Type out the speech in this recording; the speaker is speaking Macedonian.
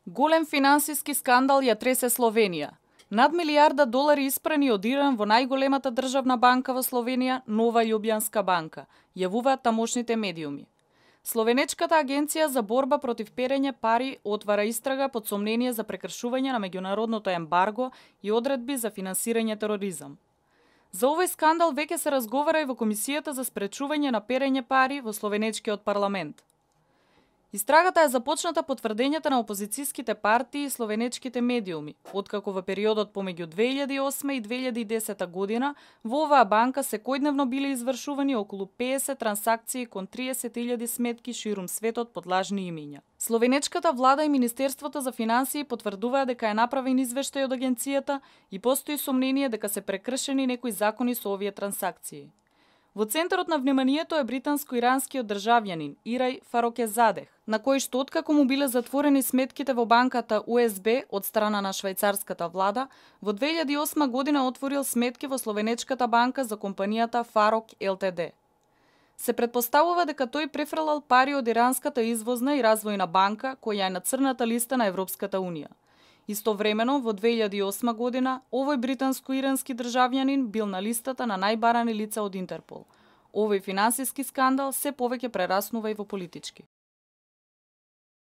Голем финансиски скандал ја тресе Словенија. Над $1.000.000 испрани од Иран во најголемата државна банка во Словенија, Нова Љубљанска банка, јавуваат тамошните медиуми. Словенечката агенција за борба против перење пари отвара истрага под сомнение за прекршување на меѓународното ембарго и одредби за финансирање тероризам. За овој скандал веќе се разговара и во Комисијата за спречување на перење пари во Словенечкиот парламент. Истрагата е започната по тврдењата на опозицијските партии и словенечките медиуми, откако во периодот помеѓу 2008 и 2010 година во оваа банка секојдневно биле извршувани околу 50 трансакции кон 30.000 сметки ширум светот под лажни имиња. Словенечката влада и Министерството за финансии потврдуваа дека е направен извештај од агенцијата и постои сомнение дека се прекршени некои закони со овие трансакции. Во центарот на вниманието е британско-иранскиот државјанин Ирај Фарокезадех, на кој што откако му биле затворени сметките во банката УСБ од страна на швајцарската влада, во 2008 година отворил сметки во Словенечката банка за компанијата Фарок ЛТД. Се претпоставува дека тој префрлал пари од иранската извозна и развојна банка, која е на црната листа на Европската унија. Истовремено, во 2008 година, овој британско-ирански државјанин бил на листата на најбарани лица од Интерпол. Овој финансиски скандал се повеќе прераснува и во политички.